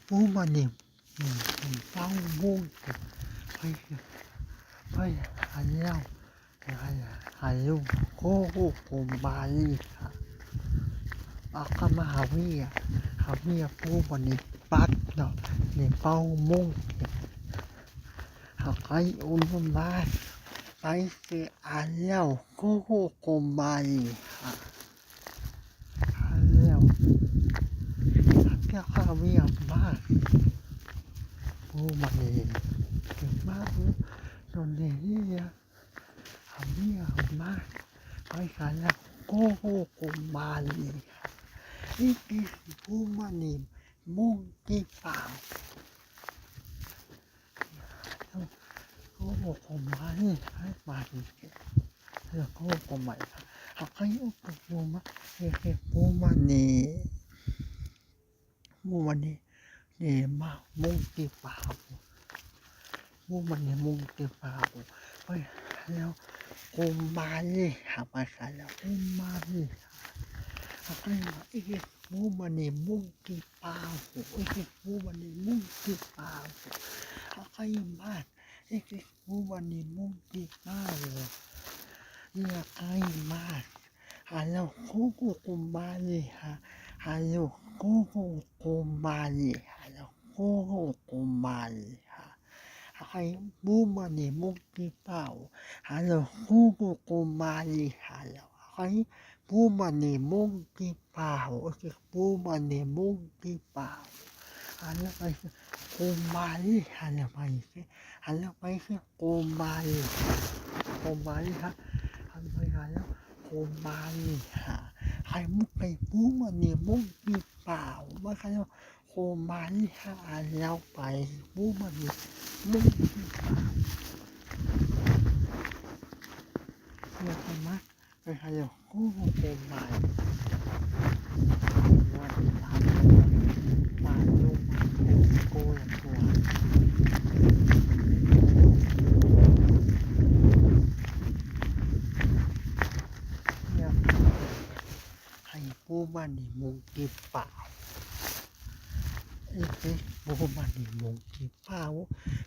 ປູມານີ ເຝົ້າມຸ້ງ ໄປ ໄປຫາເຈົ້າ ໄປຫາລຸງໂກໂກໂກມາລີ ອາກະມາຫາເມຍ ຫາເມຍປູມານີປັດເນາະ ນີ້ເຝົ້າມຸ້ງ ຫາໄກອຸນມາ ໄປເສຍອາເຈົ້າໂກໂກໂກມາລີ ຫາ ຫາແລ້ວ ຫາແກ້ວຂ້າວເວຍມາ ໂອ້ ມາເອງ ເກັ່ງມາກເລີຍ ໂດນເດເຮຍ ຫາເວຍມາ ໄປສາແລ້ວ ໂກໂກໂກມາລີ ອີກ ອີກ ໂອ້ ມາເອງ ມົງກີປາວ ໂອ້ໂກໂກມາລີ ມາດີ ແລ້ວໂກໂກມາລີ ຫາໄກໂອ້ໂກໂກມາ ເຮເຮ ໂອ້ ມາເອງ ໂອ້ ມາເອງ ເນມາ ມົງກີປາວ ໂອ້ ມາເອງ ມົງກີປາວ ໄປແລ້ວ ໂກມາລີ ຫາໄປສາແລ້ວ ໂກມາລີ ຫາໄກມາ ເອເຮ ໂອ້ ມາເອງ ມົງກີປາວ ເອເຮ ໂອ້ ມາເອງ ມົງກີປາວ ຫາໄກມາ ເອເຮ ໂອ້ ມາເອງ ມົງກີປາວ ຫາໄກມາ ຫາແລ້ວ ໂກໂກໂກມາລີ ຫາ ຫາແລ້ວ ໂກໂກໂກມາລີ ຫາແລ້ວ ໂກໂກໂກມາລີ ຫາ ຫາໄກ ໂອ້ ມາເອງ ມົງກີປາວ ຫາແລ້ວ ໂກໂກໂກມາລີ ຫາແລ້ວ ຫາໄກ ປູມານີ ມົງກີປາວ ໂອເຄ ປູມານີ ມົງກີປາວ ຫັນລະໄປ ໂກມາລີ ຫັນລະໄປ ຫັນລະໄປ ໂກມາລີ ໂກມາລີ ຫະ ຫັນໄປ ຫັນລະ ໂກມາລີ ຫະ ໃຫ້ມຸກໄປ ປູມານີ ມົງກີປາວ ມາ ໃຫ້ ໂກມາລີ ຫະ ອັນລະໄປ ປູມານີ ມົງກີປາວ ເພື່ອໃຫ້ມາ ເອີ ຮາໂລ ໂກໂກໄມ ວັນທາໂກ ປາໂກ ໂກໂກ ໃຫ້ປູມານີ ມຸງກີປາວ ເອີ ປູມານີ ມຸງກີປາວ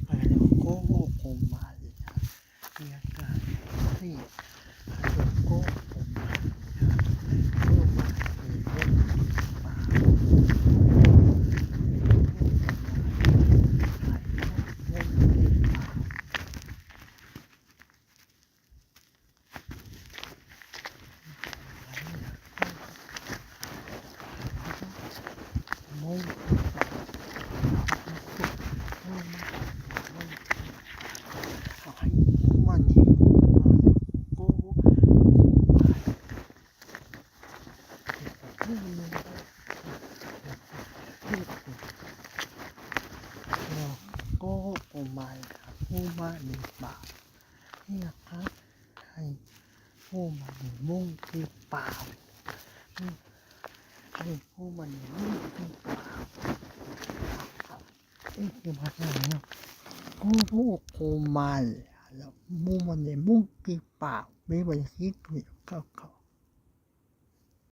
ຮາໂລ ໂກໂກໄມ ໂກໂກໄມ ປູມານີ ປາ ເອີ ໃຫ້ປູມານີ ມຸງກີປາວ ໃຫ້ປູມານີ ມຸງກີປາວ ເອີ ເອີ ໂກໂກໄມ ແລ້ວ ປູມານີ ມຸງກີປາວ ມີໄວ້ທີ່ເຂົາ